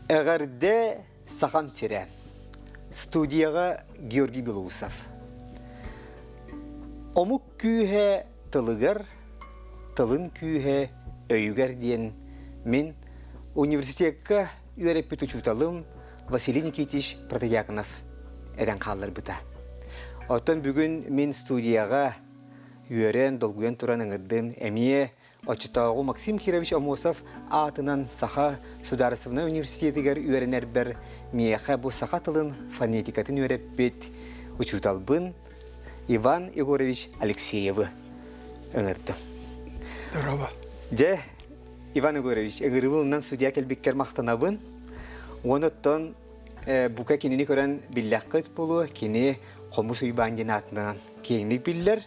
Эҕэрдэ Сахам сирэ. Студияҕа Георгий Белоусов. Омук күүһэ тылыгар, тылын күүһэ өйүгэр диэн мин университекка үөрэппит учууталым Василий Никитич Протодьяконов этэн хаалларбыта. Оттон бүгүн мин студияҕа үөрэн, долгуйан туран ыҥырдым. Эмиэ оччотооҕу Максим Кирович Аммосов аатынан Саха судаарыстыбаннай университетыгар үөрэнэрбэр миэхэ бу саха тылын фонетикатын үөрэппит учууталбын Иван Егорович Алексеевы ыҥырдым. Здорово. Дьэ, Иван Егорович, ыҥырыыбын судья кэлбиккэр махтанабын. Уонуттан бука кинини көрөн биллэххит буолуо, кини Хомус Уйбаан диэн аатынан киэҥник биллэр.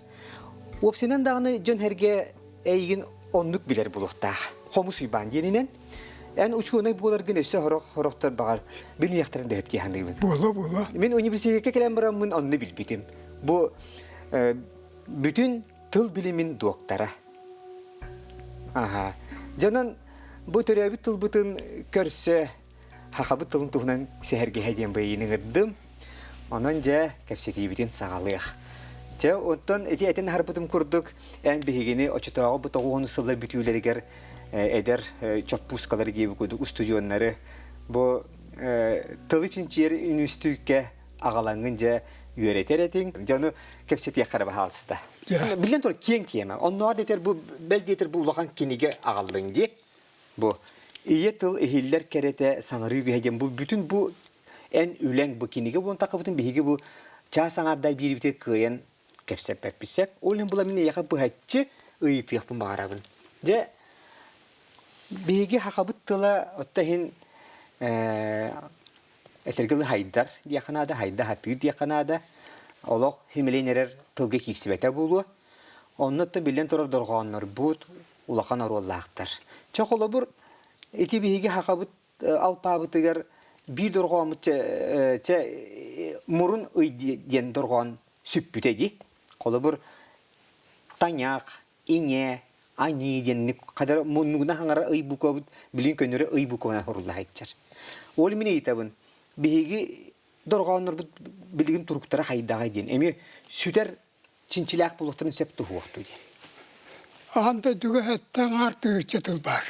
Уопсайынан даҕаны дьон-сэргэ эйигин оннук билэр буолуохтаах. Хомус Уйбаан диэнинэн эн учуонай буоларгын өссө сорох сорохтор баҕар билмиэхтэрин да сөп дии саныыбын. Буола буола. Мин университекка кэлэн бараммын онну билбитим. Бу бүтүн тыл билимин дуоктара. Аха. Дьонон бу төрөөбүт тылбытын көрсө Хахабыт тылын туһунан сэһэргэһэ диэн быйыын ыҥырдым. Онон дьэ кэпсэтиибитин саҕалыах. Чэ, оттон ити этин аһарбытым курдук, эн биһигини оччотооҕу бу тоҕуһун сыллар бүтүүлэригэр эдэр чоппуускалары диэбит курдук устудьуоннары бу тылы чинчийэр үнүстүүккэ аҕалаҥҥын дьэ үөрэтэр этиҥ. Дьону кэпсэтиэххэ эрэ баһаалыста. Биллэн турар, киэҥ тиэмэ. Оннооҕор диэтэр бу бэл диэтэр бу улахан кинигэ аҕаллыҥ дии. Бу ийэ тыл иһиллэр кэрэтэ саҥарыы үгэһэ диэн бу бүтүн бу эн үлэҥ бу кинигэ буолан таххыбытын биһиги бу чаас аҥаардаах биирбитигэр кыайан кэпсэппэппит сөп. Ол иһин була мин эйиэхэ быһаччы ыйытыахпын баҕарабын. Дьэ биһиги хахабыт тыла отто иһин этэргэ дылы хайдар диэххэ наада, хайда сатыыр диэххэ наада. Олох симэлийэн эрэр тылга киирсибэтэ буолуо. Онно биллэн турар дорҕооннорбут улахан оруоллаахтар. Чэ, холобур, ити биһиги хахабыт алпаабытыгар биир дорҕооммут чэ, мурун ый диэн дорҕоон сүппүтэ дии. Холобур, таняк, иҥэ, аньыы диэн хадара муннугуна хаҥара ый буквабыт билин көннөрү ый букванан сурулла сылдьар. Ол мин ыйытабын, биһиги дорҕооннорбут билигин туруктара хайдаҕай диэн эмиэ сүтэр чинчилээх буолуохтарын сөп туһуохтуу диэн. Аан дойдуга сэттэ аҥаар тыһыынча тыл баар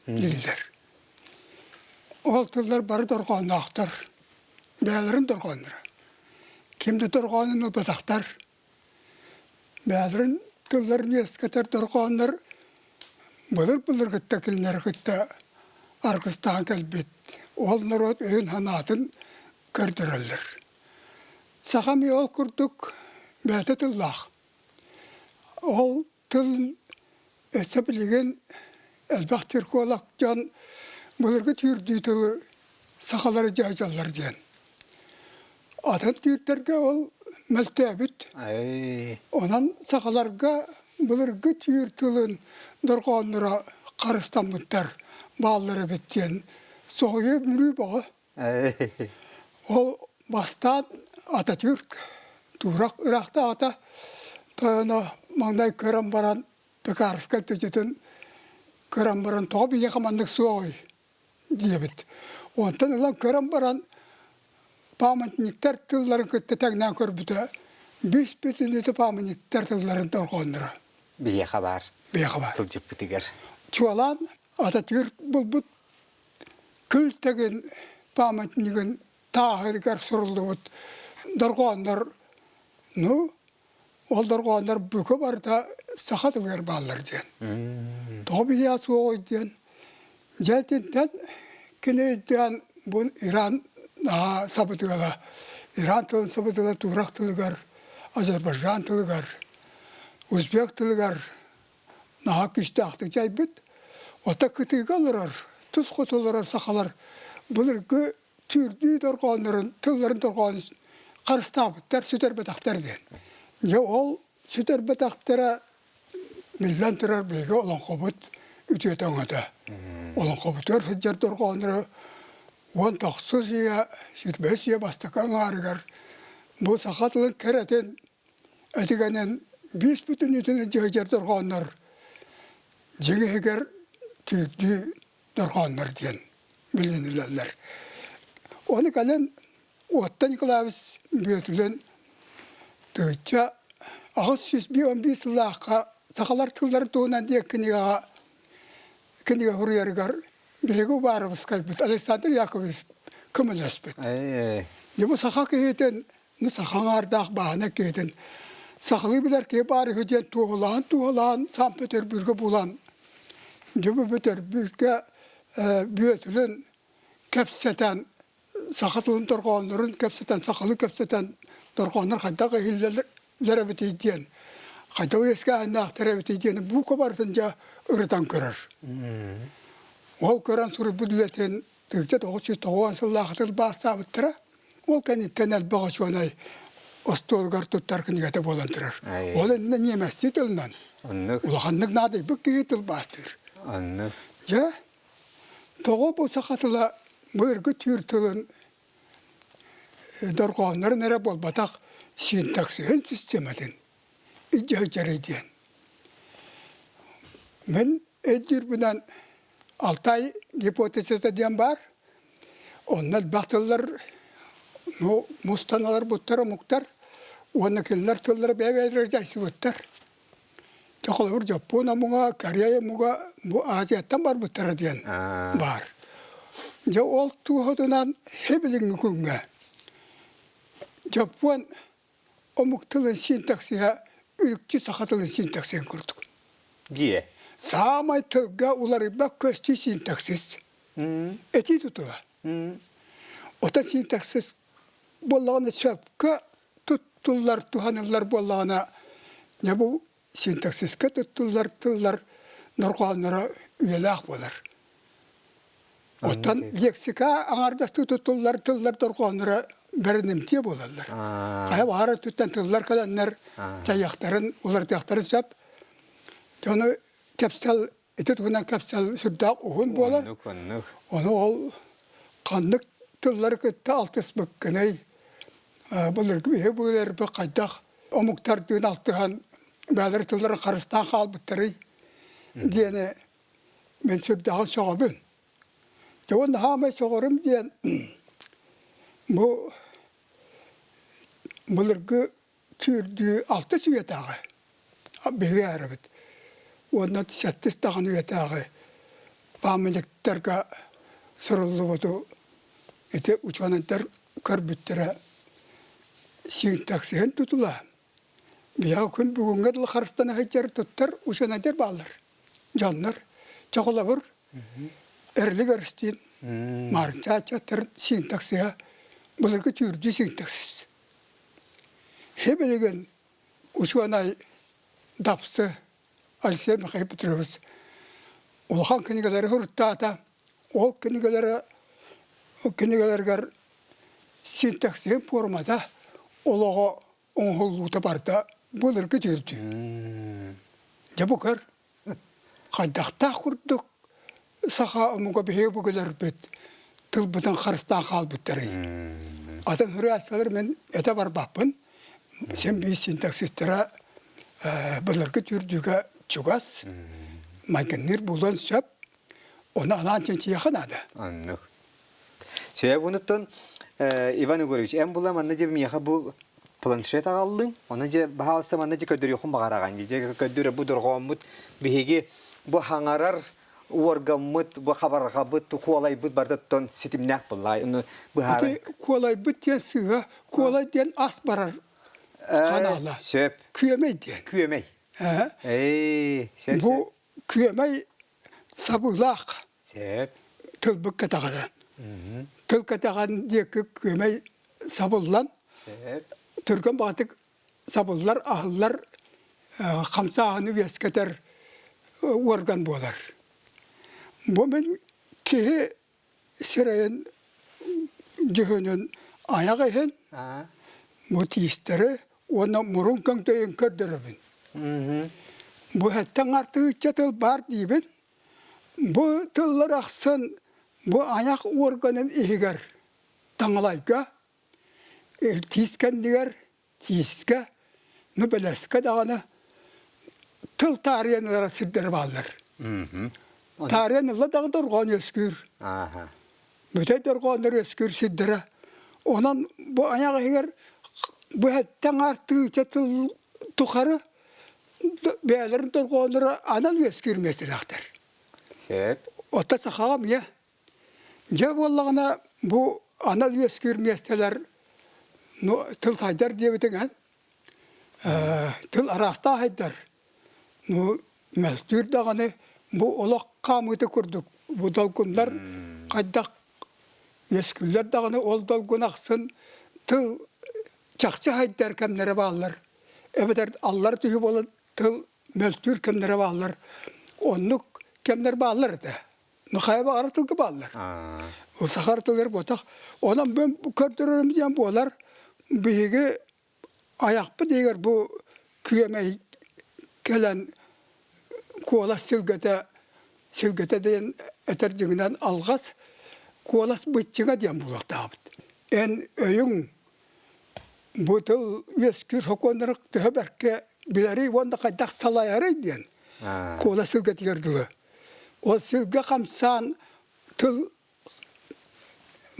дииллэр. Ол тыллар бары дорҕоонноохтор. Бэйэлэрин дорҕоонноро. Ким да дорҕоонун ылбатахтар. Бэйэлэрин тылларын үөскэтэр дорҕооннор былыр-былыргыттан кинилэри кытта аргыстаан кэлбит ол норуот өйүн-санаатын көрдөрөллөр. Саха эмиэ ол курдук бэйэтэ тыллаах. Ол тыл өссө билигин элбэх тюрколог дьон былыргы түүрдүү тылы сахалары дьаһайаллар диэн. Атын түүрдэргэ ол мөлтөөбүт. Онон сахаларга былыргы түүр тылын дорҕоонноро харыстаммыттар бааллар эбит диэн соһуйа мүрүү бөҕө. Ол бастаан Ататүрк туурак ыраахтааҕыта тойоно маҥнай көрөн баран Пекарскай тыдьытын көрөн баран тоҕо биһиэхэ маннык суоҕуй диэбит. Онтон ылан көрөн баран памятниктар тылларын кытта тэҥнээн көрбүтэ бүүс бүтүннүүтэ памятниктар тылларын дорҕоонноро. Биһиэхэ баар. Биһиэхэ баар. Тылдьыппытыгар. Чуолаан Ататүрк булбут Күл Тэгин памятнигын тааһыгар суруллубут дорҕооннор ну ол дорҕооннор бука барыта саха тылыгар бааллар диэн. Тоҕо биһиэхэ суоҕуй диэн. Дьэ итинтэн кини өйдөөн бу Иран наһаа сабыдыала Иран тылын сабыдыала туурак тылыгар, Азербайджан тылыгар, узбек тылыгар наһаа күүстээхтик дьайбыт. Ото кытыыга олорор, тус хоту олорор сахалар былыргы түүрдүү дорҕооннорун, тылларын дорҕоонун харыстаабыттар, сүтэрбэтэхтэр диэн. Дьэ ол сүтэрбэтэхтэрэ биллэн турар биһиги олоҥхобут үтүөтэ өҥөтө. Олоҥхобутугар сылдьар дорҕооннору 19 үйэ, 25 үйэ бастакы аҥаарыгар бу саха тылын кэрэтин этигэнэн биис бүтүннүүтүн дьиһидьэр дорҕооннор дьиҥ иһигэр түүрдүү дорҕооннор диэн. билинилэллэр. Ону кэлин Отто Николаевич Бүөтүлүн тыһыынча 851 сыллаахха сахалар тылларын туһунан диэн кинигэҕэ кинигэ суруйарыгар биһиги убаарыбыскайбыт Александр Яковлевич көмөлөспүт. Дьэ бу саха киһитин, саха аҥаардаах бааһына киһитин сахалыы билэр киһи баар үһү диэн туоһулаан-туоһулаан Санкт-Петербурга булан, дьэ бу Петербурга Бүөтүлүн кэпсэтэн саха тылын дорҕооннорун кэпсэтэн, сахалыы кэпсэтэн дорҕооннор хайдах иһиллэллэр эбитий диэн, хайдах үөскээһиннээхтэр эбитий диэн бука барытын дьэ ырытан көрөр. Ол көрөн суруйбут үлэтин 1990 сыллаахы тылбаастаабыттара. Ол кэнниттэн элбэх учуонай остуолугар туттар кинигэтэ буолан турар. Ол иннинэ ньиэмэстии тылынан улаханнык наадыйбыт киһи тылбаастыыр. Дьэ, Тоҕо бу саха тыла былыргы түүр тылын дорҕооннорун эрэ буолбатах синтаксиһын систематын илдьэ сылдьарый диэн. Мин өйдүүрбүнэн Алтай гипотезата диэн баар. Онно элбэх тыллар ну, мустан олорбуттар омуктар уонна кинилэр тыллара бэйэ-бэйэлэрэ дьайсыбыттар. Дьэ холобур Дьоппуон омуга, Корея омуга бу Азияттан барбыттара диэн баар. Дьэ ол туоһутунан билиҥҥи күҥҥэ Дьоппуон омук тылын синтаксиһа үрүкчү саха тылын синтаксиһын курдук. Дие. Саамай тылга уларыйбат көстүү синтаксис. Этии тутула. Ота синтаксис буоллаҕына сөпкө туттуллар, туһаныллар буоллаҕына, дьэ бу синтаксиска туттуллар тыллар дорҕоонноро үйэлээх буолар. Оттон лексика аҥаардастыы туттуллар тыллар дорҕоонноро бэринимтиэ буолаллар. Хайа баҕар өттүттэн тыллар кэлэннэр дьайыахтарын, уларытыахтарын сөп. Дьону кэпсэл Ити туһунан кэпсэл сүрдээх уһун буолар. Оннук, оннук. Ону ол ханнык тыллары кытта алтыспыккыный, былыргы биһи быыларбыт хайдах омуктардыын алтыһан бэйэлэрин тылларын харыстаан хаалбыттарый диэни мин сүрдээҕин сөҕөбүн. Дьэ уонна хаамай сөҕөрүм диэн бу былыргы түүрдүү алтыс үйэтээҕи биһиги ааһарабыт уонна сэттис даҕаны үйэтээҕи памятниктарга суруллубуту ити учуонайдар көрбүттэрэ синтаксиһын тутула биһиэхэ күн бүгүҥҥэ дылы харыстана сылдьар туттар учуонайдар бааллар дьоннор чэ холобур Эрлик Эрстин Маарынчааччаттар синтаксиһа былыргы түүрдүү синтаксис Хибилигин учуонай Дапсы Алексей Михаил Петрович улахан кинигэлэри суруттаата. Ол кинигэлэрэ кинигэлэригэр синтаксиһын пуормата олоҕо оҥоһуллуута барыта былыргы түүрдүү. Дьэ бу көр, Хайдахтаах курдук саха омуга биһиги бүгүлэрбит тылбытын харыстаан хаалбыттарый. Атын суруйааччылар мин этэ барбаппын. Син биир синтаксистара былыргы түүрдүүгэ чугас, майгынныыр буолуон сөп. Ону анаан чинчийиэхэ наада. Оннук. Сөбүнүттэн Иван Егорович, эн була манна дьэ миэхэ бу планшет аҕаллыҥ, ону дьэ баһаалыста манна дьэ көрдөрүөххүн баҕараҕын дии. Дьэ көрдөрө бу дорҕооммут биһиги бу хаҥарар уоргаммыт, бу хабарҕабыт, куолайбыт барытыттан ситимнээх буоллаҕай. Ону быһааран. Ити куолайбыт диэн сыыһа, куолай диэн ас барар ханаала. Сөп. Күөмэй диэн. Күөмэй. Ээ, сөп. Бу күөмэй сабыылаах. Сөп. Тылбыт кэтэҕинэ. Тыл кэтэҕин диэки күөмэй сабыллан, түргэн баҕатык сабыллар, аһыллар, хамсааһыны үөскэтэр уорган буолар. Бу мин киһи сирэйин дьүһүнүн айах иһин бу тиистэри уонна мурун көҥдөйүн көрдөрөбүн. Бу эттэн артыычча тыл баар диибин. Бу тыллар ахсын бу айах уорганын иһигэр таҥалайга, тиис кэннигэр, тиискэ, ну бэлэскэ даҕаны тыл таарыйан ылар сирдэрэ бааллар. Таарыйан ылла даҕаны дорҕоон үөскүүр. Бүтэй дорҕооннор үөскүүр сирдэрэ. Онон бу айах иһигэр бу эттэн артыыча тыл тухары бэйэлэрин дорҕоонноро анал үөскүүр миэстэлээхтэр. Сөп. Оттон сахаҕа эмиэ Дьэ буоллаҕына бу анал үөскүүр миэстэлэр ну тыл сайдар диэбитиҥ эн тыл араастаах сайдар ну мөлтүүр даҕаны бу олох хаамыыта курдук бу долгуннар хайдах үөскүүллэр даҕаны ол долгун ахсын тыл чахчы сайдар кэмнэрэ бааллар эбэтэр аллар түһүү буолан тыл мөлтүүр кэмнэрэ бааллар оннук кэмнэр бааллар этэ Ну хайа баҕарар тылга бааллар. Сахар тылыгар буотах. Онон бу көрдөрөрүм диэн буолар биһиги айахпыт иһигэр бу күөмэй кэлэн куолас силгэтэ силгэтэ диэн этэр дьиҥинэн алҕас куолас быччыҥа диэн буолуохтаахпыт. Эн өйүҥ бу тыл үөскүүр сокуоннары төһө бэркэ билэрий уонна хайдах салайарый диэн куолас силгэтигэр дылы. Ол сиргэ хамсаан тыл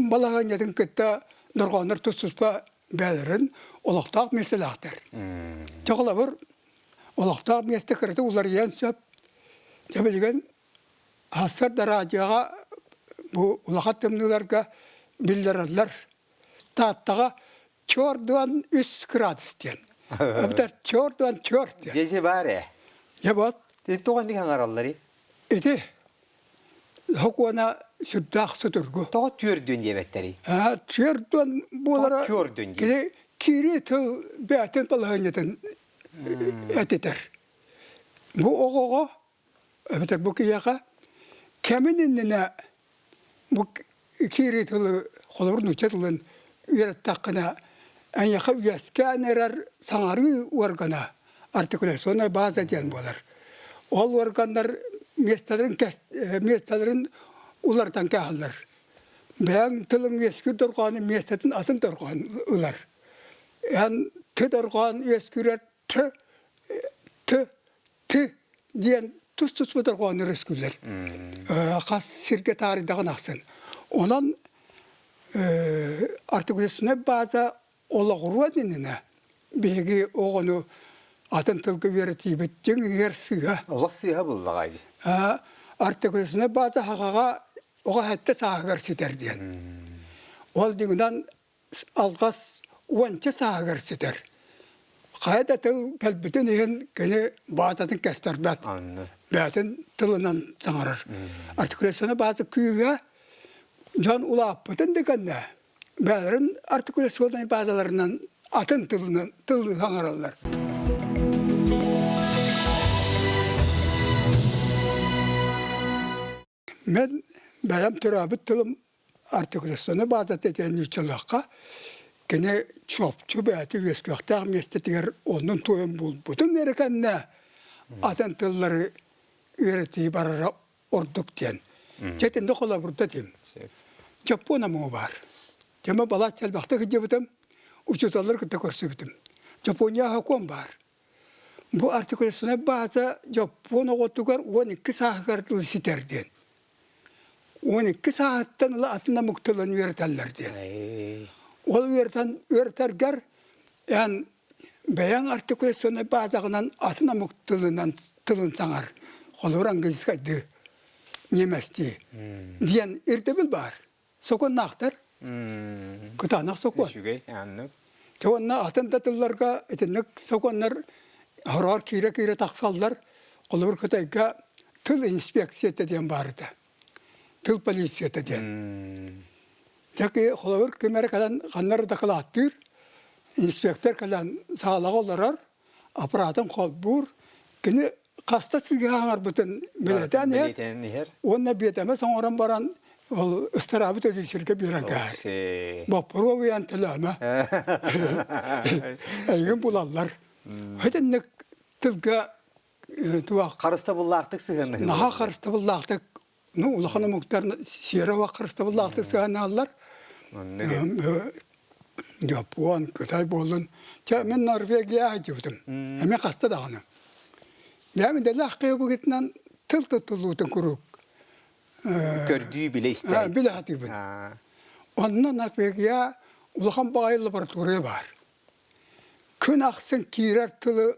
балаһыанньатын кытта дорҕооннор тус-туспа бэйэлэрин олохтоох миэстэлээхтэр. Дьэ холобур, олохтоох миэстэ кырата уларыйыан сөп. Дьэ билигин сарсыарда радиоҕа бу улахан тымныыларга биллэрэллэр. Тааттаҕа чуордуан үс градус диэн. Эбэтэр чуордуан түөрт диэн. Дьэ баар ээ. Дьэ вот. Тоҕо инник аҥаралларый? Ити сокуона сүрдээх судургу. Тоҕо түөрдүөн диэбэттэрий? Түөрдүөн буолара Түөрдүөн диэн. кини киирии тыл бэйэтин балаһыанньатын этитэр. Бу оҕоҕо эбэтэр бу киһиэхэ кэмин иннинэ бу киирии тылы холобур нуучча тылын үөрэттэххинэ эйиэхэ үөскээн эрэр саҥарыы уоргана артикуляционная база диэн буолар. Ол уорганнар миэстэлэрин миэстэлэрин уларытан кээһэллэр. Бэйэҥ тылыҥ үөскүүр дорҕоону миэстэтин атын дорҕоон ылар. Эн т дорҕоон үөскүүрэр т т Т диэн тус-туспа дорҕооннор үөскүүллэр. Хас сиргэ таарыйдаҕын ахсын. Онон артикуляционнай база олоҕуруон иннинэ биһиги оҕону атын тылга үөрэтиибит дьиҥ иһигэр сыыһа. Олох сыыһа буллаҕа дии. Артикуляционнай база сахаҕа оҕо сэттэ сааһыгар ситэр диэн. Ол дьиҥинэн алҕас уонча сааһыгар ситэр. Хайа да тыл кэлбитин иһин кини баазатын кэстэрбэт. Бэйэтин тылынан саҥарар. Артикуляционнай бааза күүһэ дьон улааппытын да кэннэ бэйэлэрин артикуляционнай баазаларынан атын тылынан тылы саҥараллар. Мен бэйэм төрөөбүт тылым артикуляционнай базата этэ нууччалыахха кини чопчу бэйэтэ үөскүөхтээх миэстэтигэр оннун туойан булбутун эрэ кэннэ атын тыллары үөрэтии барара ордук диэн. Чэ итиннэ холобурда этим. Дьоппуон омугу баар. Дьэ балачча элбэхтик сылдьыбытым, учууталлары кытта көрсүбүтүм. Дьоппуония сокуон баар. Бу артикуляционнай бааза дьоппуон оҕотугар 12 сааһыгар дылы ситэр диэн. 12 сааһыттан ыла атын омук тылын үөрэтэллэр диэн. Ол үөрэтэн үөрэтэргэр эн бэйэҥ артикуляционнай баазаҕынан атын омук тылынан тылын саҥар. Холобур английскайдыы, немецтии диэн ирдэбил баар. Сокуоннаахтар. Кытаанах сокуон. Үчүгэй, аннык. Те уонна атын да тылларга итинник сокуоннар хороҕор киирэ-киирэ тахсаллар. Холобур, Кытайга тыл инспекцията диэн баар этэ. Тыл полицията диэн. Дьэ, холобур, ким эрэ кэлэн ханна эрэ дакылааттыыр, инспектор кэлэн саалаҕа олорор, аппаратын холбуур, кини хаста сыыһа аҥарбытын бэлиэтээн иһэр уонна биэтэмэс оҥорон баран ол ыстараабыт өлүүсүргэ биэрэн кээһэр. Боппуруобуйан төлөөмө. Эйигин булаллар. Итинник тылга туох Харыстабыллаахтык сыһыаннаһыы. Наһаа харыстабыллаахтык Ну, улахан омуктар сиэрэ харыстабыллаахтык сыһыаннааллар. Дьоппуон, Кытай буоллун. Чэ, мин Норвегия сылдьыбытым. Эмиэ хаста даҕаны. Бэйэм идэлээх киһи быһыытынан тыл туттуллуутун куруук. Көрдүү билэ истэ. Билэ сатыыбын. Онно Норвегия улахан баҕайы лаборатория баар. Күн ахсын киирэр тылы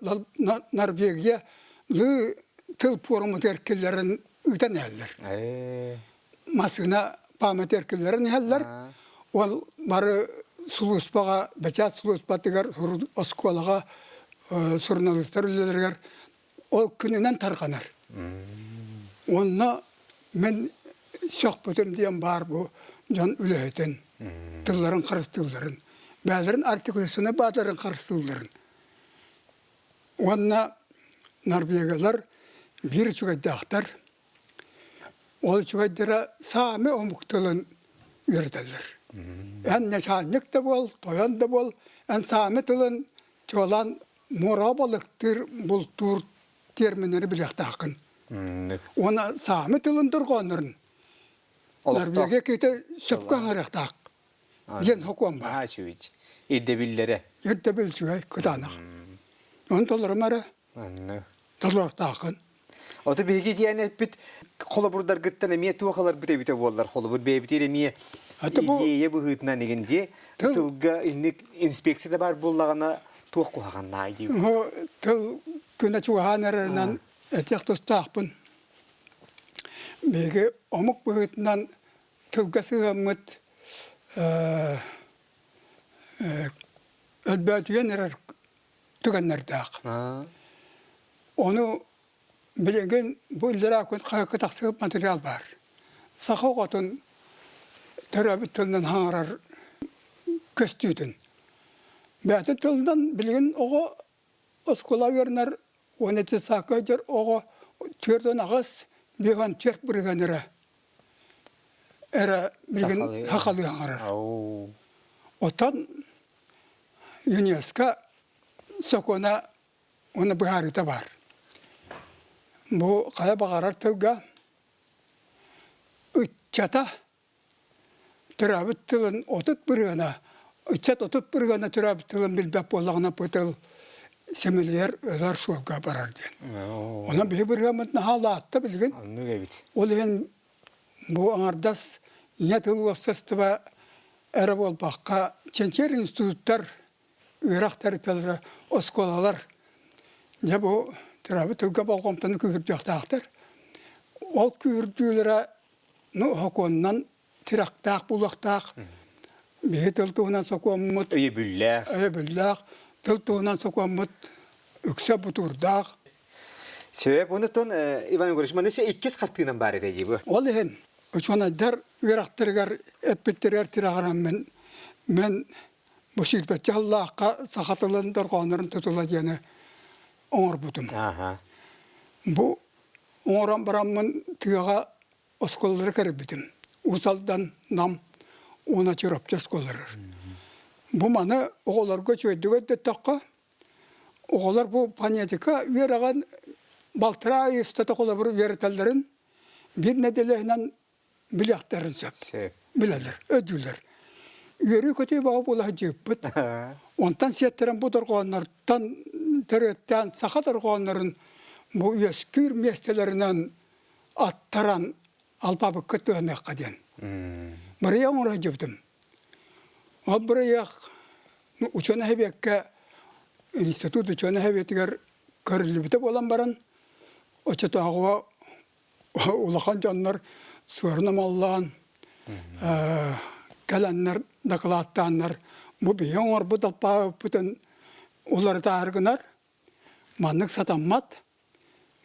Норвегия лыы тыл пуорумутугар киллэрэн ыытан иһэллэр. Массыына память эркиллэрин иһэллэр. Ол бары сулууспаҕа, бэчээт сулууспатыгар, оскуолаҕа суруналыыстар үлэлэригэр ол күнүнэн тарҕанар. Онно мин сөхпүтүм диэн баар бу дьон үлэһитин, тылларын харыстыылларын, бэйэлэрин артикуляционнай бааларын харыстыылларын. Уонна норвегалар биир үчүгэйдээхтэр. Ол үчүгэйдэрэ саамай омук тылын үөрэтэллэр. Эн начальник да буол, тойон да буол, эн саамай тылын чуолаан муораҕа балыктыыр, бултуур терминнэри билиэхтээххин. Уонна саамай тылын дорҕооннорун Норвегия киһитэ сөпкө аҥарыахтаах диэн сокуон баар. Ирдэбиллэрэ. Ирдэбил үчүгэй, кытаанах. Ону толорум эрэ. Толоруохтааххын. Ото биһиги диэн эппит холобурдаргыттан эмиэ туох ыларбыт эбитэ буоллар холобур бэйэбитигэр эмиэ идея быһыытынан игин дии тылга инник инспекция да баар буоллаҕына туох куһаҕаннаай дии. Тыл күнэ чугаһаан эрэринэн этиэх тустаахпын. Биһиги омук быһыытынан тылга сыһыаммыт өлбөөтүйэн эрэр түгэннэрдээх. Ону билигин бу иллэрээ күн хаһыакка тахсыбыт материал баар. Саха оҕотун төрөөбүт тылынан хаҥарар көстүүтүн. Бэйэтин тылынан билигин оҕо оскуола үөрэнэр уонна детсадка сылдьар оҕо 48 54 бырыһыан эрэ эрэ билигин сахалыы хаҥарар. Оттон ЮНЕСКО сокуона уонна быһаарыыта баар. Бу хайа баҕарар тылга ыччата төрөөбүт тылын 30 бырыһыана, ыччат 30 бырыһыана төрөөбүт тылын билбэт буоллаҕына бу тыл сэмэлийэр өлөр суолга барар диэн. Онон биһи бырыһыаммыт наһаа улаатта билигин. Оннук эбит. Ол иһин бу аҥардас ийэ тыл уопсастыба эрэ буолбакка, чинчийэр институттар, үөрэх тэрилтэлэрэ, оскуолалар дьэ бу төрөөбүт тылга болҕомтону күүһүрдүөхтээхтэр. Ол күүһүрдүүлэрэ ну, сокуонунан тирэхтээх буолуохтаах. Биһи тыл туһунан сокуоммут өйөбүллээх. Өйөбүллээх. Тыл туһунан сокуоммут үксэ бутуурдаах. Сөп, онутон Иван Егорович, маны иккис хартыынан баар этэ дии бу. Ол иһин учуонайдар үөрэхтэригэр эппиттэригэр тирэҕирэн мин мен бу сүүрбэччэ сыллаахха саха тылын дорҕооннорун тутула диэни оҥорбутум. Бу оҥорон бараммын тыаҕа оскуолалары көрбүтүм. Уус Алдан, Нам уонна Чурапчы оскуолаларыгар. Бу маны оҕолорго үчүгэйдик өйдөттөххө, оҕолор бу фонетика үөрэҕин балтараа ый устата холобур үөрэтэллэрин биир нэдиэлэ билиэхтэрин сөп. Билэллэр, өйдүүллэр. Үөрүү-көтүү бөҕө буола сылдьыбыппыт. Онтон сиэттэрэн бу дорҕооннортон төрүөттээн саха дорҕооннорун бу үөскүүр миэстэлэринэн аттаран алпаабыкка туһаныахха диэн. Бырайыак оҥоро сылдьыбытым. Ол бырайыак учуонай сэбиэккэ институт учуонай сэбиэтигэр көрүллүбүтэ буолан баран, оччотооҕуга улахан дьоннор суорун омоллоон кэлэннэр дакылааттааннар бу биһи оҥорбут алпаабыппытын уларытаары гынар маннык сатаммат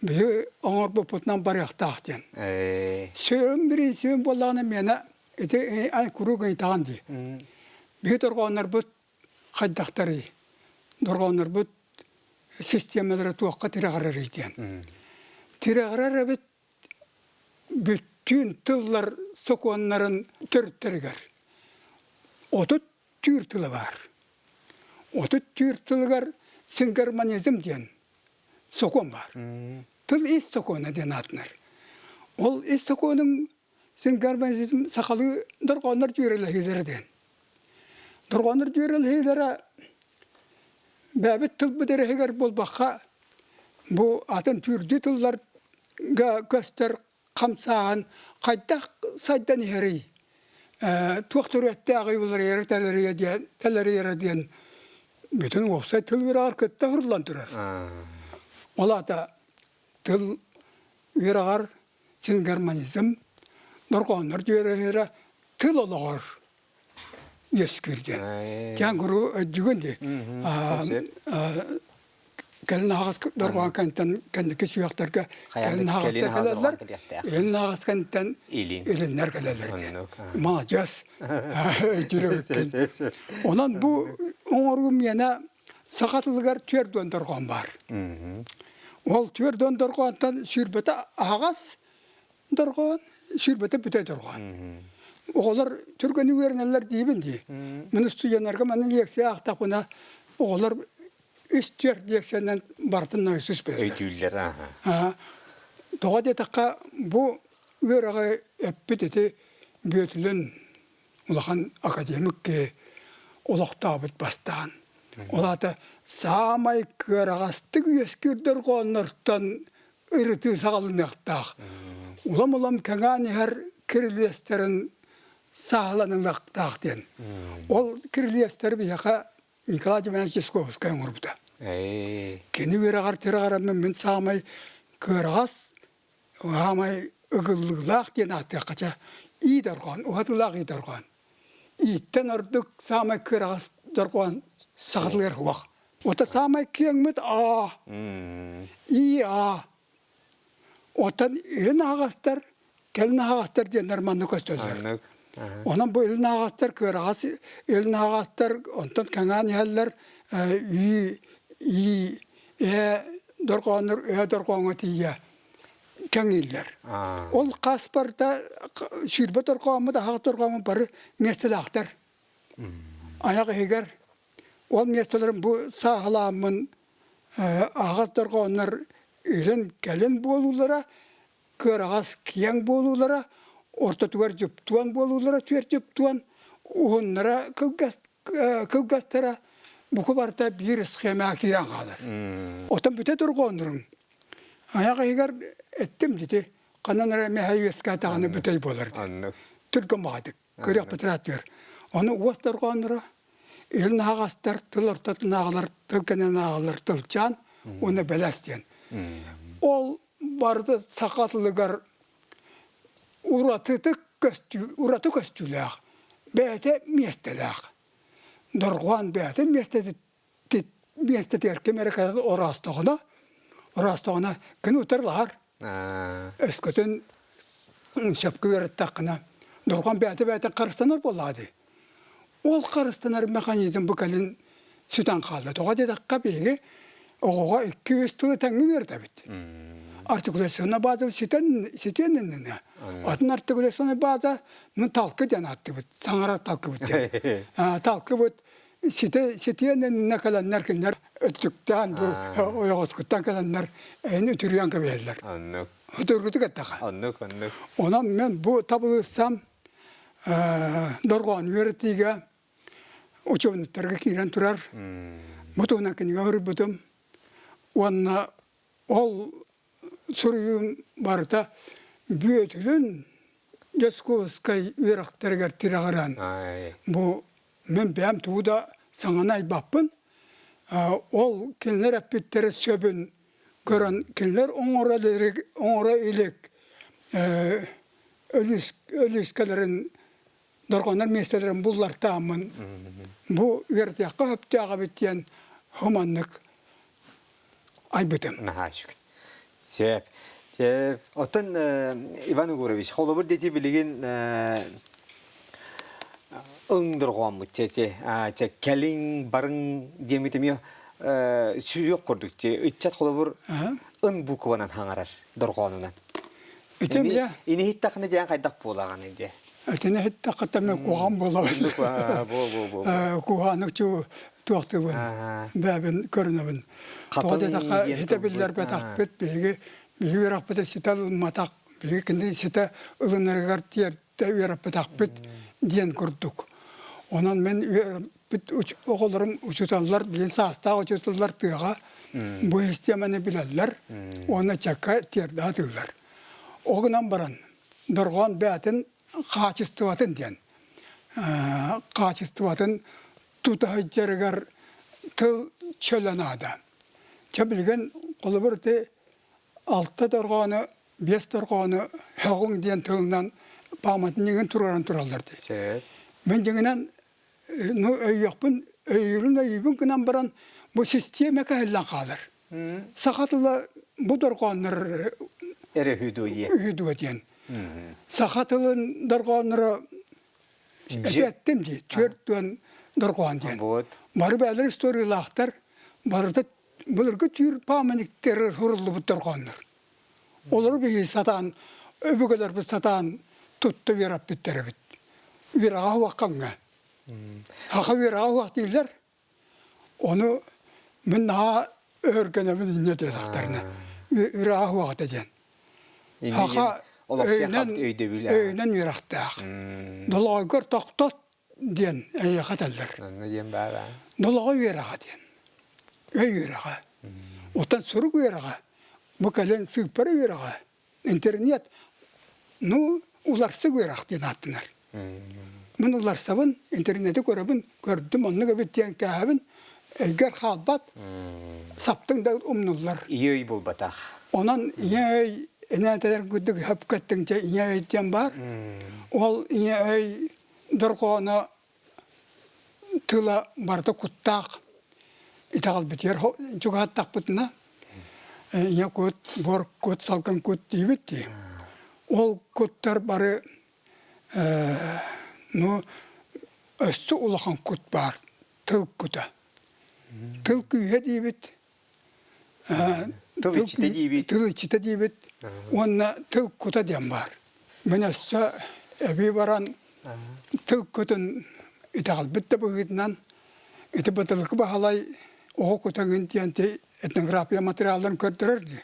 биһи оҥорбуппутунан барыахтаах диэн. Сүрүн бириинсибим буоллаҕына миэнэ ити эн куруук ыйытаҕын дии. Биһи дорҕооннорбут хайдахтарый? Дорҕооннорбут систиэмэлэрэ туохха тирэҕирэрий диэн. Тирэҕирэр эбит бүттүүн тыллар сокуоннарын төрүттэригэр 30 түүр тыла баар. 34 тылыгар сингармонизм диэн сокуон баар. Тыл ис сокуона диэн аатанар. Ол ис сокуонун сингармонизм сахалыы дорҕооннор дьүөрэлэһиилэрэ диэн. Дорҕооннор дьүөрэлэһиилэрэ бэйэбит тылбыт эрэһигэр буолбакка бу атын түүрдүү тылларга көстөр. хамсааһын хайдах сайдан иһэрий? Туох төрүөттээҕий уларыйара тэлэрийэ диэн тэлэрийэрэ диэн бүтүн уопсай тыл үөрэҕэр кытта уһурлан турар. Ол аата тыл үөрэҕэр сингармонизм дорҕооннор дьүөрэлэрэ тыл олоҕор үөскүүр диэн. Тян куру өйдүүгүн дии. Кэлин аһаҕас дорҕоон кэнтэн кэнники сүһүөхтэргэ кэлин аһаҕастар кэлэллэр, илин аһаҕас кэнтэн илиннэр кэлэллэр диэн. Маладьыас. Өйдүүр эбиккин. Онон бу оҥоруу миэнэ саха тылыгар 40 дорҕоон баар. Ол 40 дорҕоонтон сүүрбэтэ аһаҕас дорҕоон, сүүрбэтэ бүтэй дорҕоон. Оҕолор түргэнник үөрэнэллэр диибин дии. Мин устудьуоннарга манна лекция аахтахпына оҕолор үс-түөрт лекциянан барытын нойсус бэрэллэр. Өйдүүллэр, аха. Тоҕо диэтэххэ, бу үөрэҕи эппит ити Бүөтүлүн улахан академик киһи олохтообут бастаан. Ол аата саамай кыараҕастык үөскүүр дорҕооннортон ырытыы саҕаланыахтаах. Улам-улам кэҥээн иһэр кирилиэстэрин сааһыланыахтаах диэн. Ол кирилиэстэри биһиэхэ Николай Демьянович Дьячковскай оҥорбута. Кини үөрэҕэр тирэҕирэммин мин саамай кыараҕас Хаамай ыгыллыылаах диэн ааттыахха чэ ии дорҕоон, уһатыылаах ии дорҕоон. Ииттэн ордук саамай кыараҕас дорҕоон саҕатылыгар суох. Ота саамай киэҥмит аа, ии аа. Оттон илин аһаҕастар, кэлин аһаҕастар диэннэр манна көстөллөр. Онон бу илин аһаҕастар кыараҕас илин аһаҕастар онтон кэҥээн иһэллэр ии ии ээ дорҕооннор өһө дорҕооҥҥо тиийэ кэҥииллэр. Ол хас барыта сүүрбэ дорҕооммут, аһаҕас дорҕооммут бары миэстэлээхтэр. Айах иһигэр ол миэстэлэрин бу сааһылааммын аһаҕас дорҕооннор илин-кэлин буолуулара, кыараҕас киэҥ буолуулара, ортотугар дьуптуон буолуулара түөрт дьуптуон, уһуннара кылгас кылгастара бука барыта биир схемаҕа киирэн хаалар. Оттон бүтэ дорҕоонноруҥ айах иһигэр эттим дити ханан эрэ мэһэй үөскээтэҕинэ бүтэй буолар дии. Түргэн баҕайытык көрүөхпүт ыраатыар. Ону уос дорҕоонноро илин аһаҕастар, тыл ортотун ааҕалар, тыл кэннин ааҕалар тылчаан уонна бэлэс диэн. Ол барыта саха тылыгар уратытык көстүү, ураты көстүүлээх, бэйэтэ миэстэлээх. Дорҕоон бэйэтин миэстэтигэр ким эрэ кэлэн ороостоҕуна, ороостоҕуна кини утарылаһар. Өскөтүн сөпкө үөрэттэххинэ, дорҕоон бэйэтэ бэйэтин харыстанар буоллаҕа дии. Ол харыстанар механизм бу кэлин сүтэн хаалла. Тоҕо диэтэххэ, биһиги оҕоҕо икки-үс тылы тэҥҥэ үөрэтэбит. Артикуляционная база ситэн ситиэн иннинэ атын артикуляционная база ну талкы диэн ааттыыбыт, саҥарар талкыбыт диэн. Талкыбыт ситэ ситиэн иннинэ кэлэннэр кинилэр өттүктээн бу ойоҕоскуттан кэлэннэр эйин үтүрүйэн кэбиһэллэр. Оннук. Өтөргүтүк эттэхэ. Оннук, оннук. Онон мен бу табылыыссам дорҕоон үөрэтиигэ учебниктарга киирэн турар. Бу туһунан кинигэ суруйбутум. Уонна ол суруйуум барыта Бүөтүлүн Дьоскуоскай үөрэхтэригэр тирэҕирэн бу мин бэйэм тугу да саҥаны айбаппын. Ол кинилэр эппиттэрэ сөбүн көрөн кинилэр оҥоро илик, оҥоро илик өлүүскэлэрин дорҕооннор миэстэлэрин буллартааммын бу үөрэтиэххэ сөптөөх эбит диэн хуманнык айбытым. Наһаа үчүгэй. Сөп. Сөп. Оттон Иван Егорович, холобур дети билигин ың дорҕооммут чэ чэ кэлиҥ барыҥ диэммит эмиэ сүрүөх курдук ыччат холобур ын букванан хаҥарар дорҕоонунан. Ити эмиэ Ини иһиттэххинэ диэн хайдах буолаҕыный диэ? Итини иһиттэххэ мен куһаҕан буолабын. Куһаҕаннык туохтуубун, бэйэбин көрүнэбин. Тоҕо диэтэххэ, ситэ биллэрбэтэхпит, биһиги биһиги үөрэхпитин ситэ ылымматах, биһиги кинини ситэ ылынарыгар тиэрдэ үөрэппэтэхпит диэн курдук. Онон мин үөрэппит оҕолорум учууталлар, билин саастаах учууталлар тыаҕа бу систиэмэни билэллэр уонна чакка тиэрдэ сатыыллар. Ол гынан баран дорҕоон бэйэтин хаачыстыбатын диэн хаачыстыбатын тута сылдьарыгар тыл чөлө наада. Чэ билигин холобур ити алта дорҕоону, биэс дорҕоону һөҕүҥ диэн тылынан пааматынньыгын туруоран тураллар дии. Сөп. Мин дьиҥинэн ну өйүөхпүн өйүүрүн өйүүбүн гынан баран бу систиэмэ кэһиллэн хаалар. Саха тыла бу дорҕооннор эрэ үһү дуо диэн. Үһү дуо диэн. Саха тылын дорҕоонноро эттим дии, 40 дорҕоон диэн. Бары бээлэр историялаахтар, барыта былыргы түүр пааматниктары суруллубут дорҕооннор. Олору биһиги сатаан, өбүгэлэрбит сатаан тутта үөрэппиттэр эбит. Үөрэҕэ уоххаҥҥа. Саха үөрэҕэ уох дииллэр. Ону мин наһаа өһүргэнэбин инньэ диэтэхтэринэ. Үөрэҕэ уох этэ диэн. Саха өйүнэн, өйүнэн үөрэхтээх. Долоҕойгор тохтот диэн эйиэхэ этэллэр. Онно диэн баар аа. Долоҕой үөрэҕэ диэн. Өй үөрэҕэ. Оттон сурук үөрэҕэ бу кэлин сыыппара үөрэҕэ, интернет, ну, уларсык үөрэх диэн ааттанар. Мин уларсабын, интернети көрөбүн, көрдүм, оннук эбит диэн кээһэбин, өйгөр хаалбат, саптыҥ да умнуллар. Ийэ өй буолбатах. Онон ийэ өй энээтэлэр курдук хөпкөттүҥчэ ийэ өй диэн баар. Ол ийэ өй дорҕооно тыла барыта куттаах итэҕэлбитигэр чугаһаттахпытына ийэ кут, буор кут, салгын кут диибит дии. Ол куттар бары ну өссө улахан кут баар тыл кута. Тыл күүһэ диибит Тыл иччитэ диибит. Тыл иччитэ диибит уонна тыл кута диэн баар. Мин өссө эбии баран тыл кутун итэҕэлбит да быһыытынан ити Батылыкы Баһылай оҕо кутаҥын диэн этнография материалларын көрдөрөр дии.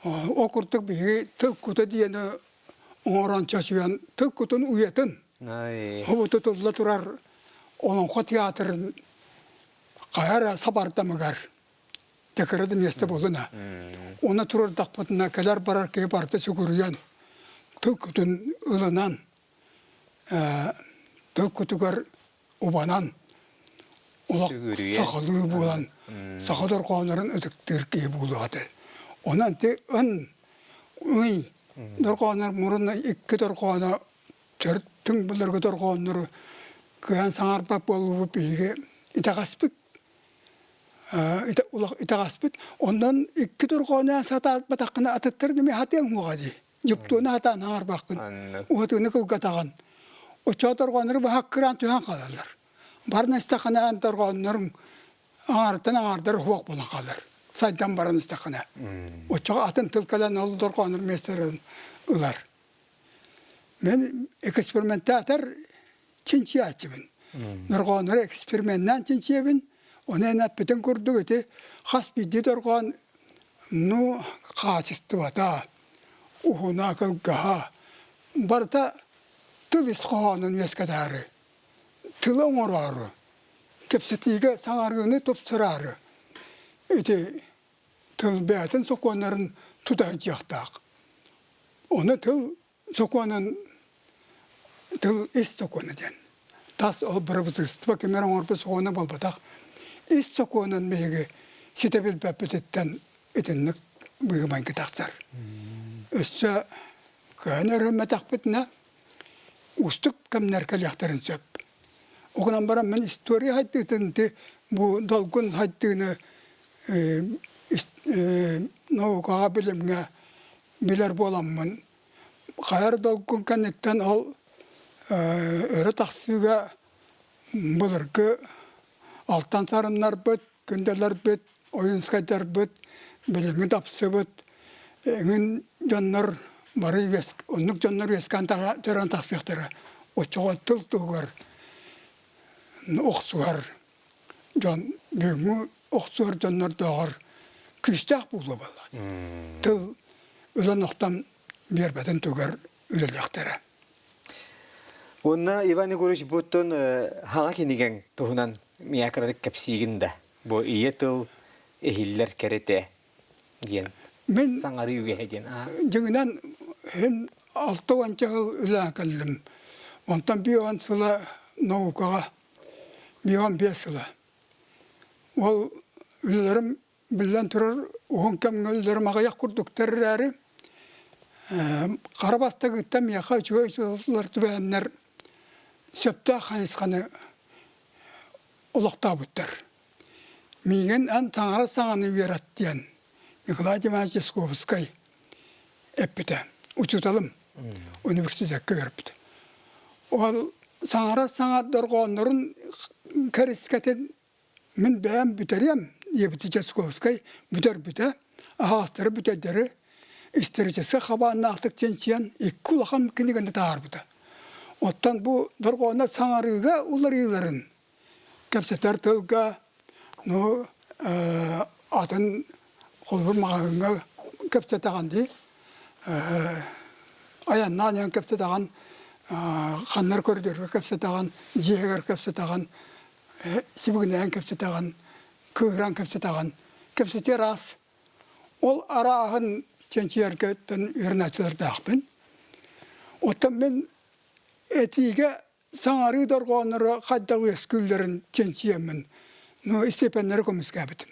Ол курдук биһиги тыл кута диэни оҥорон чочуйан тыл кутун уйатын хобуту тулла турар Олоҥхо театрын хайа эрэ сабардамыгар тэкэрэ да миэстэ буолуна. Уонна турардахпытына кэлэр-барар киһи барыта сүгүрүйэн тыл кутун ылынан тыл кутугар убанан олох сахалыы буолан саха дорҕооннорун ытыктыыр киһи буолуох этэ. Онон ти ын ый дорҕооннор мурун икки дорҕооно төрт түҥ былыргы дорҕооннору кыайан саҥарбат буолуубут биһиги итэҕэспит итэҕэспит онон икки дорҕоону сатаабатаххына атыттары эмиэ хатыаҥ уоҕа дии дьуптуону хатаан саҥарбаккын уһатыыны кылгатаҕын оччоҕо дорҕооннору быһа кыраан түһэн хаалаллар баран истэххинэ эн дорҕоонноруҥ аҥаарыттан аҥаардар уһуох буолан хаалар сайдан баран истэххинэ оччоҕо атын тыл кэлэн ол дорҕооннор миэстэлэрин ылар Мин экспериментатор чинчийээччибин. Дорҕооннору эксперименнээн чинчийэбин. Ону эн эппитин курдук ити хас биирдии дорҕоон ну хаачыстыбата, уһуна, кылгаһа барыта тыл ис хоһоонун үөскэтээри, тылы оҥороору, кэпсэтиигэ саҥарыыны тупсараары ити тыл бэйэтин сокуоннарын тута сылдьыахтаах. Ону тыл сокуонун тыл ис сокуона диэн. Тас ол бырабыыталыстыба кимэр оҥорбут сокуона буолбатах. Ис сокуонун биһиги ситэ билбэппититтэн итинник быһыы-майгы тахсар. Өссө кыайан өрөммөтөхпүтүнэ уустук кэмнэр кэлиэхтэрин сөп. Ол гынан баран мин история хайдыытын ити бу долгун хайдыыны наукаҕа билимҥэ билэр буоламмын хайар долгун кэнниттэн ол өрө тахсыыга былыргы алтан сарыннарбыт, күндэлэрбит, ойуунскайдарбыт, билиҥҥи тапсыбыт эҥин дьоннор бары оннук дьоннор үөскээн төрөөн тахсыахтара. Оччоҕо тыл туһугар охсуһар дьон бүгүҥҥү охсуһар дьоннордооҕор күүстээх буолуо буоллаҕа. Тыл өлөн-охтон биэрбэтин туһугар үлэлиэхтэрэ. Уонна Иван Егорович буттун хаҥа кинигэҥ туһунан миэхэ кыратык кэпсиигин да. Бу ийэ тыл иһиллэр кэрэтэ диэн Мин саҥарыы үгэһэ диэн. Дьиҥинэн. Иһин 60 сыл үлээн кэллим. Онтон 50 сыла наукаҕа, 55 сыла. Ол үлэлэрим биллэн турар уһун кэмҥэ үлэлэрим аҕыйах курдуктар эрээри, хара бастакыттан миэхэ үчүгэй учууталлар түбэһэннэр сөптөөх хайысханы олохтообуттар. Миигин эн саҥара саҥаны үөрэт диэн Николай Иванович Дьячковскай эппитэ. Учууталым университекка үөрэппит. Ол саҥара саҥа дорҕооннорун кэрискэтин мин бэйэм бүтэриэм, диэбит Дьячковскай бүтэрбитэ, аһаҕастары бүтэйдэри историческай хабааннаахтык чинчийэн икки улахан кинигэни таһаарбыта. Оттон бу дорҕооннор саҥарыыга уларыыларын кэпсэтэр тылга ну атын холобур маҕаһыыҥҥа кэпсэтэҕин дии айаннаан иһэн кэпсэтэҕин ханнар көрдөргө кэпсэтэҕин дьиэһигэр кэпсэтэҕин сибигинэйэн кэпсэтэҕин кыыһыран кэпсэтэҕин кэпсэтии араас ол арааһын чинчийэргэттэн үөрэнээччилэрдээхпин оттон мин этиигэ саҥарыы дорҕоонноро хайдах үөскүүллэрин чинчийэммин, ну, истиэпэннэри көмүскээбитим.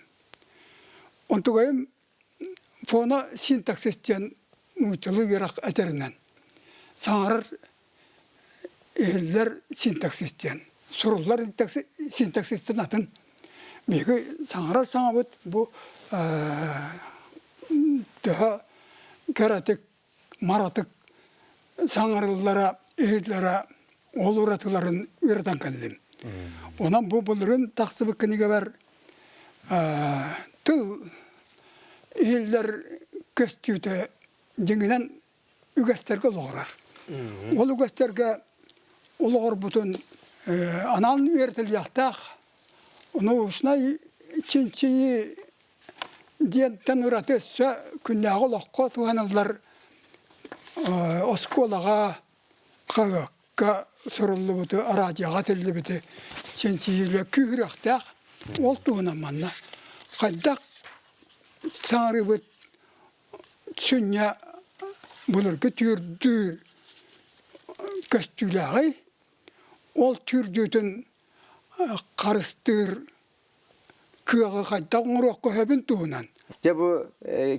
Онтугайым фона синтаксис диэн нууччалыы үөрэх этэринэн саҥарар иһиллэр синтаксис диэн суруллар синтаксистан атын биһиги саҥарар саҥабыт бу төһө кэрэтик маратык саҥарыллара, иһиллэрэ ол уратыларын үөрэтэн кэллим. Онон бу былырын тахсыбыт кинигэбэр тыл иһиллэр көстүүтэ дьиҥинэн үгэстэргэ олоҕурар. Ол үгэстэргэ олоҕурбутун анаан үөрэтиллиэхтээх научнай чинчийии диэнтэн ураты өссө күннээҕи олоххо туһаныллар оскуолаҕа, хаһыакка суруллубуту, араадьыйаҕа этиллибити чинчийиилэр күүһүрүөхтээх. Ол туһунан манна хайдах саҥарыыбыт сүнньэ былыргы түүрдүү көстүүлээҕий, ол түүрдүүтүн харыстыыр кыаҕы хайдах оҥоруохха сөбүн туһунан. Дьэ бу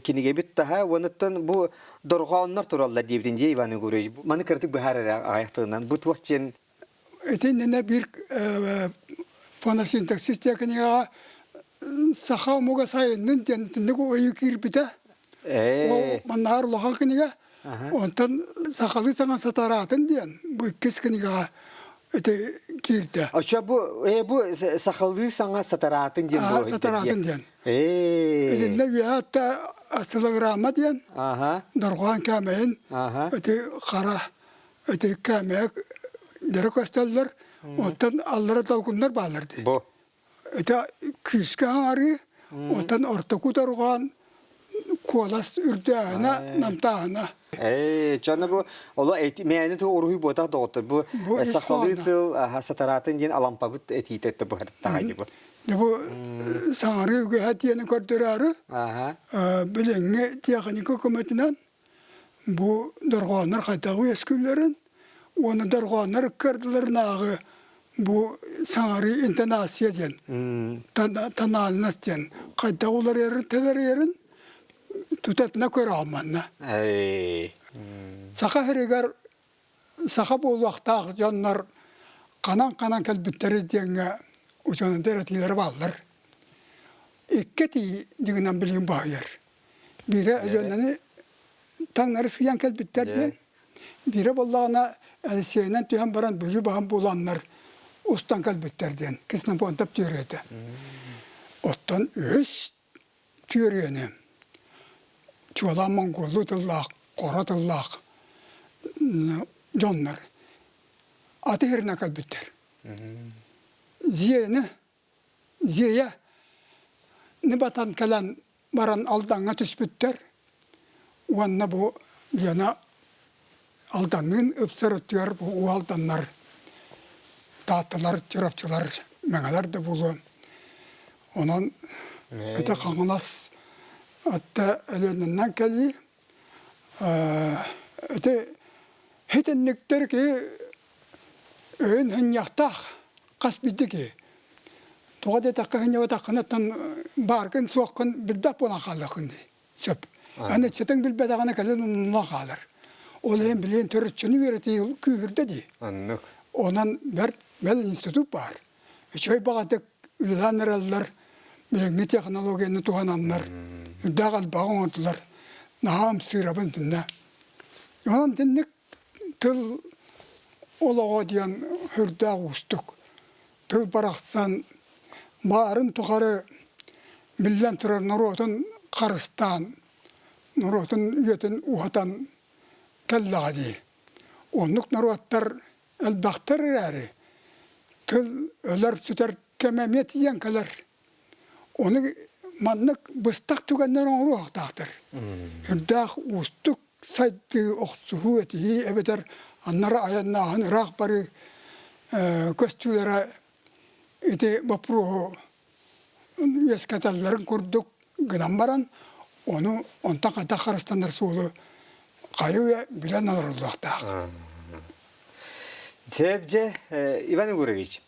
кинигэбит таһа уонуттан бу дорҕооннор тураллар диэбитин дии Иван Егорович. Маны кыратык быһаар эрэ аҕыйах тылынан. Бу туох диэн Итиннэ биир фоносинтаксис кинигэҕэ саха омуга сайыннын диэн итинник ойуу киирбитэ. Ол маннаар улахан кинигэ. Онтон сахалыы саҥа сатараатын диэн бу иккис кинигэҕэ ити киирдэ. Оччо бу бу сахалыы саҥа сатараатын диэн буолуо Сатараатын диэн. Итиннэ үөһэ осциллограмма диэн дорҕоон кээмэйин ити хара ити кээмэйэ дьөрө көстөллөр оттон аллара долгуннар бааллар дии. Бу. Ити күүскэ аҥарыы, оттон ортоку дорҕоон куолас үрдээһинэ, намтааһына. Ээ, дьоно бу оло мээни ту уруһуй буотах доҕоттор бу сахалыы тыл сатараатын диэн алампабыт этиитэ өттө быһарыттаҕай дии бу. Бу саҥарыы үгэһэ диэни көрдөрөөрү билиҥҥи тиэхиньикэ көмөтүнэн бу дорҕооннор хайдах үөскүүллэрин уонна дорҕооннор ыккардыларынааҕы бу саҥарыы интонация диэн тональность диэн хайдах уларыйарын тэлэрийэрин тутатына көрөҕүн манна. Саха сиригэр саха буолуохтаах дьоннор ханан-ханан кэлбиттэрий диэҥҥэ учуонайдар этиилэрэ бааллар. Икки этии дьиҥинэн билигин баһыйар. Биирэ Өлүөнэни таҥнары сыйан кэлбиттэр диэн, биирэ буоллаҕына Алексейынан түһэн баран Бүлүү баһын буланнар устан кэлбиттэр диэн Ксенофонтов түөрүйэтэ. Оттон үһүс түөрүйэни чуолаан монгуоллуу тыллаах, хоро тыллаах дьоннор аты иһиринэн кэлбиттэр. Зиэни Зиэйэ батан кэлэн баран Алдаҥҥа түспүттэр уонна бу Лена Алданныын ыпсар өттүгэр бу уу Алданнар, Таатталар, Чурапчылар, Мэҥэлэр да буолуо. Онон ити Хаҥалас өттө Өлүөнэннэн кэлии. Ити итинниктэр киһи өйүн һынньахтаах хас биирдии киһи. Тоҕо диэтэххэ һынньабатаххына бааргын суоххун билбэт буолан хаалыаххын дии. Сөп. Аны иччитиҥ билбэтэҕинэ кэлин умнуллан хаалар. Ол иһин билигин төрүччүнү үөрэтии күүһүрдэ дии. Оннук. Онон бэрт бэл институт баар. Үчүгэй баҕатык үлэлээн эрэллэр, билиҥҥи технологияны туһананнар, үрдээх элбэҕи оҥордулар. Наһаа ымсыырабын итиннэ. Онон итинник тыл олоҕо диэн сүрдээх уустук. Тыл барахсан баарын тухары биллэн турар норуотун харыстаан, норуотун үйэтин уһатан кэллэҕэ дии. Оннук норуоттар элбэхтэр эрээри, тыл өлөр-сүтэр кэмэ эмиэ тиийэн кэлэр. Ону маннык быстах түгэннэр оҥоруохтаахтар. Үрдээх уустук сайдыы, охсуһуу, этиһии эбэтэр аннары айаннааһын ыраах барыы көстүүлэрэ ити боппуруоһу үөскэтэллэрин курдук гынан баран, ону онтон хайдах харыстанар суолу хайы-үйэ билэн олоруллуохтаах. Дьэ, Иван Егорович,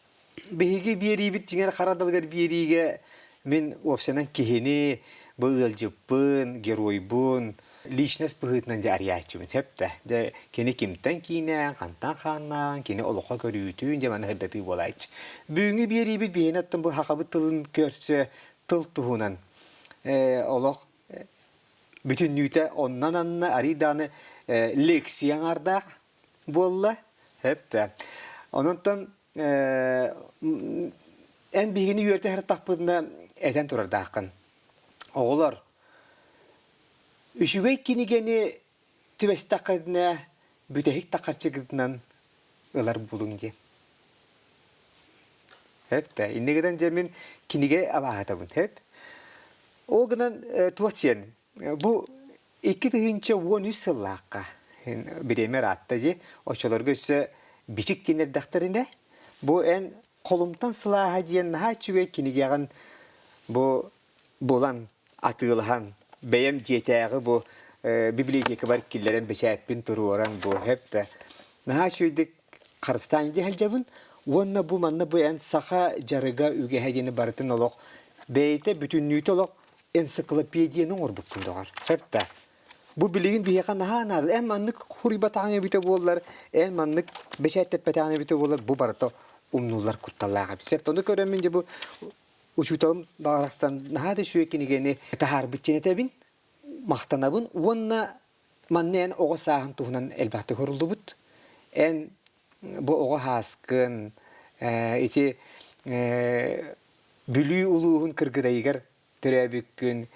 Биһиги биэриибит дьиҥэр хара далыгар биэриигэ мин уопсайынан киһини, бу ыалдьыппын, геройбун, личность быһыытынан дьэ арыйааччыбын сөп да. Дьэ кини кимтэн киинээн, хантан хааннаан, кини олоххо көрүүтүн дьэ маны сырдатыы буолааччы. Бүгүҥҥү биэриибит биһиэнэ оттон бу сахабыт тылын көрсө тыл туһунан олох бүтүннүүтэ оннон анна арый даҕаны лекция аҥаардаах буолла. Сөп да. Ононтон эн биһигини үөрэтэ сырыттахпытына этэн турардааххын. Оҕолор, үчүгэй кинигэни түбэстэххитинэ бүтэһик да харчыгытынан ылар булуҥ диэн. Сөп да. Иннигинэн гынан дьэ мин кинигэ абааһытабын. Сөп. Ол гынан туох сиэн бу 2013 сыллаахха бириэмэ ыраатта дии, оччолорго өссө бичик диэн эрдэхтэринэ, бу эн Холумтан сылааһа диэн наһаа үчүгэй кинигэҕин бу булан, атыылаһан, бэйэм дьиэтээҕи бу библиотекабар киллэрэн бэчээппин туруоран бу сөп да наһаа үчүгэйдик харыстаан илдьэ сылдьабын уонна бу манна бу эн саха дьарыга үгэһэ диэни барытын олох бэйэтэ бүтүннүүтэ олох энциклопедияны оҥорбуккун доҕор. Сөп да. Бу билигин биһиэхэ наһаа наада. Эн маннык хуруйбатаҕыҥ эбитэ буоллар, эн маннык бэчээттэппэтэҕиҥ эбитэ буоллар, бу барыта умнуллар кутталлаах эбит. Сөп. Ону көрөммүн дьэ бу учууталым баҕарахсан наһаа да үчүгэй кинигэни таһаарбыт диэн этэбин, махтанабын уонна манна эн оҕо сааһын туһунан элбэхтик хоруллубут. Эн бу оҕо һааскын ити Бүлүү улууһун Кыргыдайыгар төрөөбүккүн,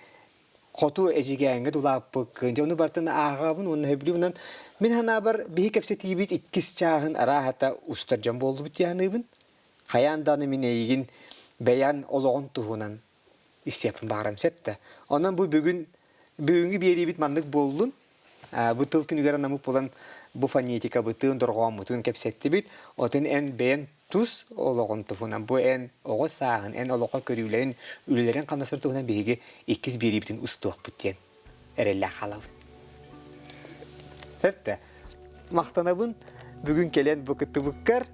хоту Эдьигээҥҥэ дулааппыккын, дьэ ону барытын ааҕабын уонна сөбүлүүбүн. Мин санаабар, биһи кэпсэтиибит иккис чааһын арааһата устар дьон буоллубут дии саныыбын. Хайаан даҕаны мин эйигин бэйэн олоҕун туһунан истиэхпин баҕарам сөп да. Онон бу бүгүн бүгүҥҥү биэриибит маннык буоллун. Бу тыл күнүгэр анаммыт буолан бу фонетикабытын, дорҕооммутун кэпсэттибит. Отун эн бэйэн тус олоҕун туһунан, бу эн оҕо сааһын, эн олоххо көрүүлэрин, үлэлэрин хамнастарын туһунан биһиги иккис биэриибитин устуохпут диэн эрэллээх хаалабыт. Сөп Махтанабын бүгүн кэлэн бу кыттыбыккар.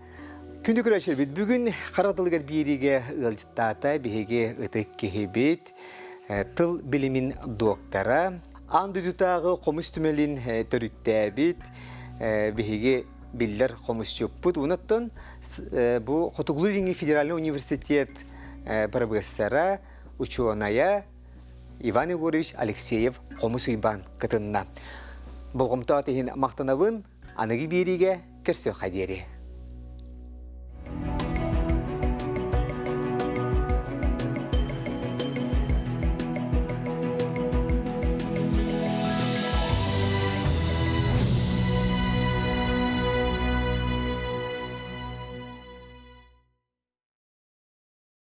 Күндү көрөөччүлэрбит, бүгүн хара тылыгар биэриигэ ыалдьыттаата биһиги ытык киһибит, тыл билимин доктора, аан дойдутааҕы хомус түмэлин төрүттээбит биһиги биллэр хомусчуппут. Онон бу Хотугулуу-Илиҥҥи федеральнай университет бырабыассара, учуонайа Иван Егорович Алексеев Хомус Уйбаан кытынна. Болҕомтоот иһин махтанабын, аныгы биэриигэ көрсүөххэ диэри.